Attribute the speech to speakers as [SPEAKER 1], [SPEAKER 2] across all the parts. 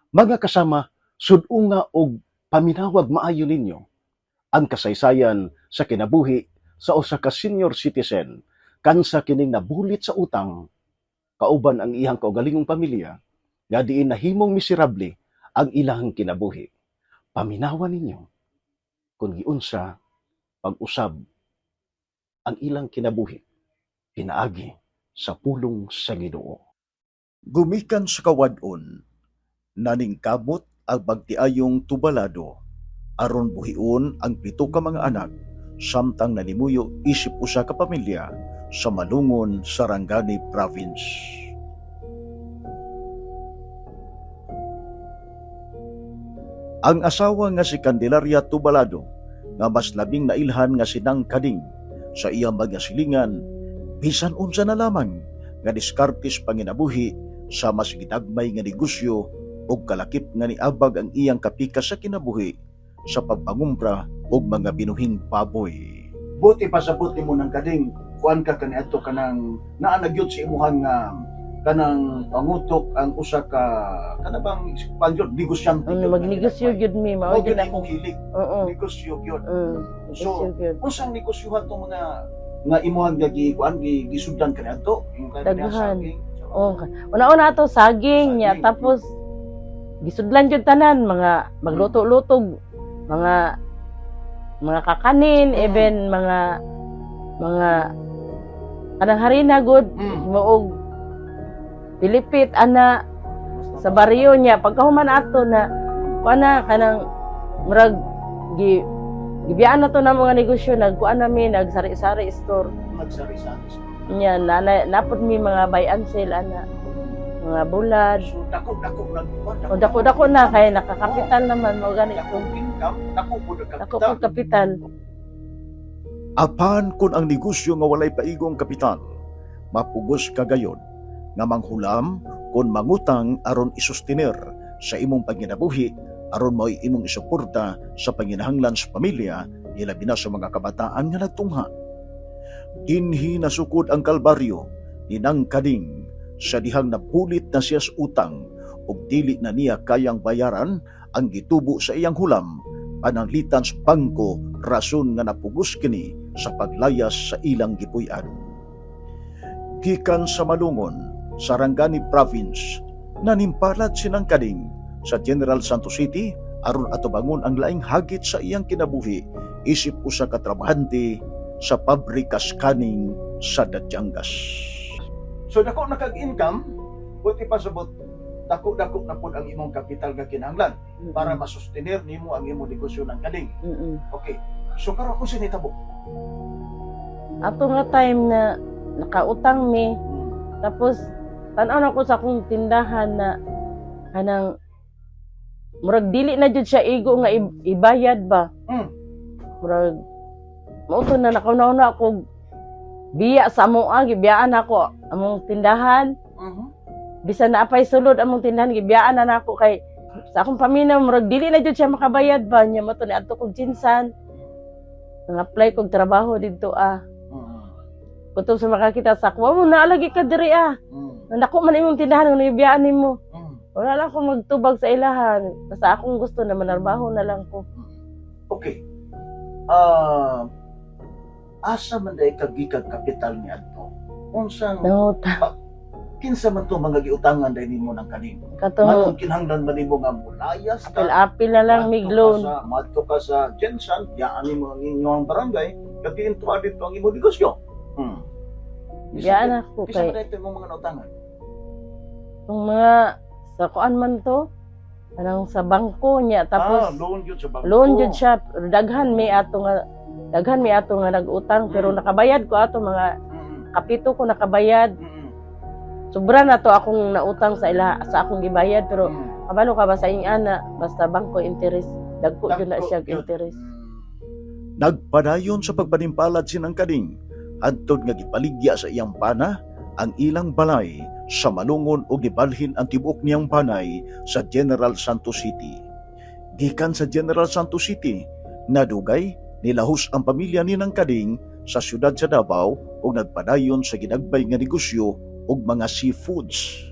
[SPEAKER 1] Mga kasama, sud-unga og paminawag maayo ninyo ang kasaysayan sa kinabuhi sa usa ka senior citizen kansa kining nabulit sa utang kauban ang iyang kaugalingong pamilya nga diin nahimong miserable ang ilang kinabuhi. Paminawa ninyo kung giunsa pag-usab ang ilang kinabuhi pinaagi sa pulong sa Ginoo. Gumikan sa kawad-on, naningkamot ang magtiayong Tubalado aron buhion ang pito ka mga anak samtang nanimuyo isip usa ka pamilya sa Malungon, Sarangani Province. Ang asawa nga si Candelaria Tubalado nga mas labing nailhan nga sinang Kading sa iyang mga silingan, bisan unsa na lamang nga diskarte sa panginabuhi sa mas gidagmay nga negosyo ug kalakip nga niabag ang iyang kapikas sa kinabuhi sa pagpangumpra og mga binuhing baboy.
[SPEAKER 2] Buti pa sa buti mo ng Kading, kuan ka kaniadto kanang naa na gyud sa imuhang nga kanang pangutok ang usa ka kana bang pangyod negosyante
[SPEAKER 3] Ano,
[SPEAKER 2] gyud nga
[SPEAKER 3] magnegosyo
[SPEAKER 2] ginagmay.
[SPEAKER 3] gyud mi, mao
[SPEAKER 2] Mao
[SPEAKER 3] gyud
[SPEAKER 2] gyud
[SPEAKER 3] ako.
[SPEAKER 2] imong hilig,
[SPEAKER 3] Oo.
[SPEAKER 2] negosyo gyud.
[SPEAKER 3] Negosyo
[SPEAKER 2] So,
[SPEAKER 3] gyud.
[SPEAKER 2] unsang negosyohan tong mga nga imuhang nga gi kuan gi gisudlan kaniadto? Yung kaniya
[SPEAKER 3] Daghan.
[SPEAKER 2] saging.
[SPEAKER 3] Oh, una-una ato saging niya
[SPEAKER 2] Saging.
[SPEAKER 3] tapos gisudlan gyud tanan mga magluto-luto, mga kakanin, even mga kanang harina gud, himuog pilipit ana sa baryo niya. Pagkahuman ato na kuan na kanang murag gi gibiyaan na to na mga negosyo, nagkuan na mi, nagsari-sari store.
[SPEAKER 2] Magsari-sari.
[SPEAKER 3] Nya na, na napod mi mga buy and sell ana, mga bulad.
[SPEAKER 2] So dako-dako na kuan.
[SPEAKER 3] O dako-dako na kay nakakapital naman mao gani
[SPEAKER 2] Dako
[SPEAKER 3] ko.
[SPEAKER 2] income, dako pud ang
[SPEAKER 3] Dako
[SPEAKER 2] kapital.
[SPEAKER 3] pud kapital.
[SPEAKER 1] Apan kung ang negosyo nga walay paigong kapital, mapugos ka gayon nga manghulam kon mangutang aron isustiner sa imong panginabuhi aron mao'y imong isuporta sa panginahanglan sa pamilya, ilabi na sa mga kabataan nga nagtungha. Dinhi nasukod ang kalbaryo ni Nang Kading sa dihang napulit na siya sa utang ug dili na niya kayang bayaran ang gitubo sa iyang hulam pananglitan sa bangko, rason nga napugos kini sa paglayas sa ilang gipuy-an. Gikan sa Malungon, Sarangani Province, nanimpalad sinang Kading sa General Santos City aron atubangon ang laing hagit sa iyang kinabuhi isip usa ka trabahante sa pabrika scanning sa Dadiangas.
[SPEAKER 2] So dako na kag income, buti pa sabot dako-dako na pud ang imong kapital nga kinahanglan para masustenir nimo ang imong negosyo ng Kading. Okay. So karon unsa nitabo?
[SPEAKER 3] Ato nga time na nakautang mi, tapos tan-aw na ko sa akong tindahan na kanang murag dili na jud siya igo nga ibayad ba. Murag mao to na nakauna-una ako biya sa among gibiyaan ako among tindahan. Bisan na apay sulod among tindahan, gibiyaan na nako kay sa akong paminaw murag dili na jud siya makabayad ba nya. Mo to ni adto kog GenSan, nang-apply kog trabaho didto ah. Kutob sa makakita sa ako, "Wa mo naalagi ka diri ah. Nako man imong tindahan nga nagibiyaan nimo." Wala lang akong magtubag sa ilahan. Basta akong gusto na manarbaho na lang ko.
[SPEAKER 2] Okay. Ah, asa man day kag gikag kapital ni adto? Unsang
[SPEAKER 3] Nanguta.
[SPEAKER 2] kinsa man to mga giutangan day nimo ng Kading?
[SPEAKER 3] Katong
[SPEAKER 2] Nganong kinahanglan man nimo nga mulayas ka?
[SPEAKER 3] apil-apil na lang mig loan.
[SPEAKER 2] Madto ka sa GenSan, yaan nimo ang inyong barangay, kag giintuan dito ang imong negosyo.
[SPEAKER 3] Biyaan ako
[SPEAKER 2] Kinsa
[SPEAKER 3] kay
[SPEAKER 2] man day imong mga nautangan?
[SPEAKER 3] itong mga sa kuan man to, anang sa bangko niya tapos
[SPEAKER 2] loan gyud sa bangko.
[SPEAKER 3] Loan jud siya, pero daghan mi ato nga nag-utang, pero nakabayad ko ato mga kapito ko nakabayad. Sobra na to akong nautang sa ila sa akong gibayad, pero kabalo ka ba sa ing ana, basta bangko interest dagko jud na
[SPEAKER 2] Dagko
[SPEAKER 3] siya
[SPEAKER 2] gyud.
[SPEAKER 3] interest.
[SPEAKER 1] Nagpadayon sa pagpanimpalad sinang Kading hantod nga gipaligya sa iyang pana ang ilang balay sa Malungon ug gibalhin ang tibuok niyang banay sa General Santos City. Gikan sa General Santos City, nadugay nilahos ang pamilya ni Nang Kading sa siyudad sa Davao ug nagpadayon sa ginagbay nga negosyo og mga seafoods.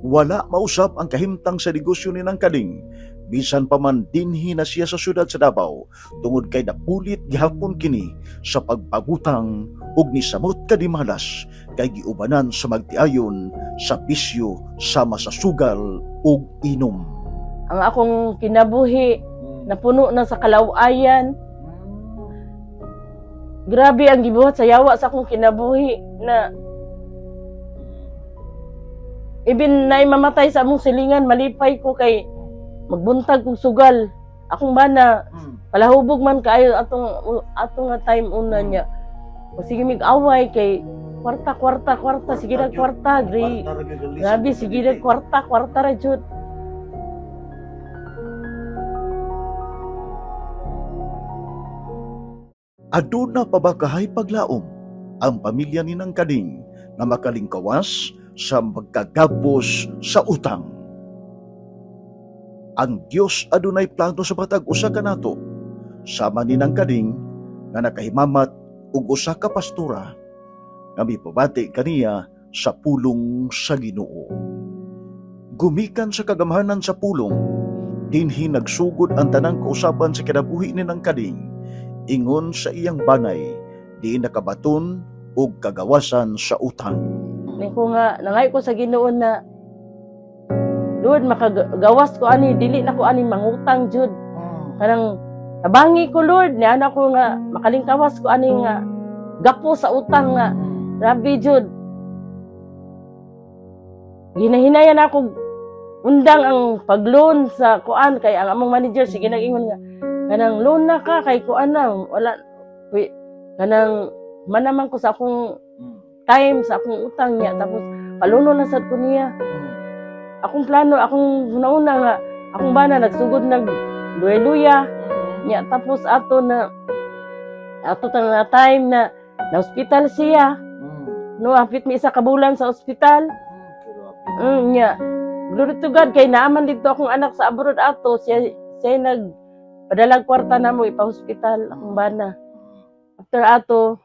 [SPEAKER 1] Wala mausab ang kahimtang sa negosyo ni Nang Kading. Bisan pa man dinhi na siya sa syudad sa Davao tungod kay napulit gihapon kini sa pagpagutang ug nisamot kadimalas kay giubanan sa magtiayon sa bisyo sama sa sugal ug inom.
[SPEAKER 3] Ang akong kinabuhi napuno na sa kalawayan. Grabe ang gibuhat sa yawa sa akong kinabuhi na ibin na mamatay sa among silingan, malipay ko kay magbuntag kog sugal. Akong bana, palahubog man kaayo atong atong nga time una niya. O sige mig away kay kwarta, kwarta, kwarta, sige na kwarta, grabe, sige na kwarta, kwarta ra jud.
[SPEAKER 1] Aduna pa ba kahay paglaom ang pamilya ni Nang Kading na makalingkawas sa magkagabos sa utang? Ang Dios adunay plano sa matag usa kanato, sama ni Nang Kading nga nakahimamat og usa ka pastora nga mipabati kaniya sa pulong sa Ginoo. Gumikan sa kagamhanan sa pulong, dinhi nagsugod ang tanang kausaban sa kinabuhi ni Nang Kading ingon sa iyang banay, di nakabaton og kagawasan sa utang.
[SPEAKER 3] Ni ko nga nangay ko sa Ginoo na, "Lord, makagawas ko ani, dili na ko ani mangutang jud." Kanang tabangi ko, Lord, ni ana ko nga makalingkawas ko ani nga gapo sa utang nga grabe jud. Ginahinayan ako undang ang pagloan sa kuan kay ang among manager sige nag-ingon nga kanang loan na ka kay kuan na wala kanang manaman ko sa akong time sa akong utang niya, tapos paluno na sad ko niya. Akong plano, akong nauna nga akong bana nagsugod nag luya niya, tapos ato na ato ta nga time na na hospital siya, no, hapit mi isa ka bulan sa ospital. Nya glory to God kay naaman dito akong anak sa abroad ato, siya siya nag padalag kwarta namo ipa-hospital akong bana. After ato,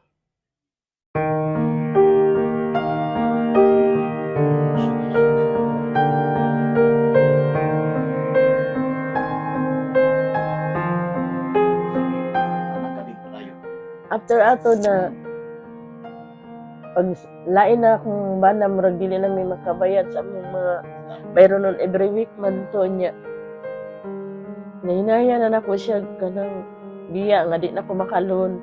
[SPEAKER 3] after ato na pag lain na akong bana, murag dili na may makabayad sa among mga bayron nun every week man to niya. Nahinaya na nako siya kanang biya nga di na ko makalon.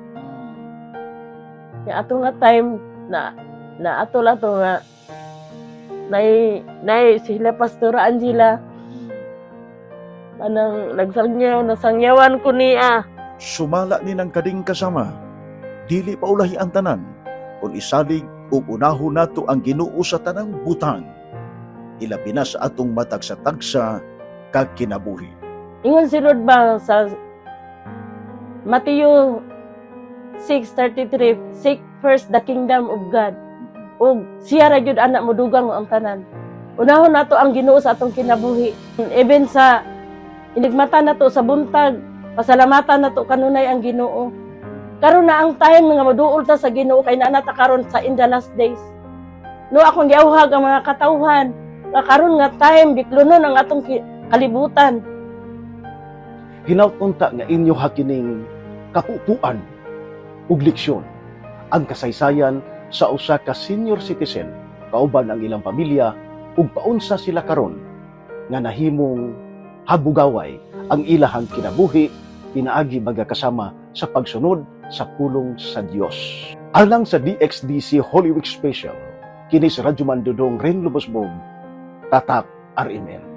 [SPEAKER 3] Ya ato nga time na na ato la to nga nay nay sila Pastora Angela, kanang nagsangyaw, nasangyawan ko niya.
[SPEAKER 1] Sumala ni Nang Kading kasama, dili pa ulahi ang tanan kung isalig ug unahon nato ang Ginoo sa tanang butang, ilabi na sa atong matag sa tagsa kag kinabuhi.
[SPEAKER 3] Ingon si Lord ba sa Matthew 6:33, "Seek first the kingdom of God." Ug siya ra gyud anak mo dugang ang tanan. Unahon nato ang Ginoo sa atong kinabuhi. Even sa inigmata nato sa buntag, pasalamatan nato kanunay ang Ginoo. Karon na ang time nga moduol ta sa Ginoo kay naa na ta karon sa in the last days. No, akong giauhag ang mga katawhan nga karon nga time biklonon ang atong kalibutan.
[SPEAKER 1] Hinaut unta nga inyo hakining kapupuan ug leksyon ang kasaysayan sa usa ka senior citizen kauban ang ilang pamilya ug paunsa sila karon nga nahimong habugaway ang ilahang kinabuhi pinaagi magkasama sa pagsunod sa pulong sa Dios. Alang sa DXDC Holy Week Special, kini si Radyo Dudong Ren Lubosbog, Tatak RMN.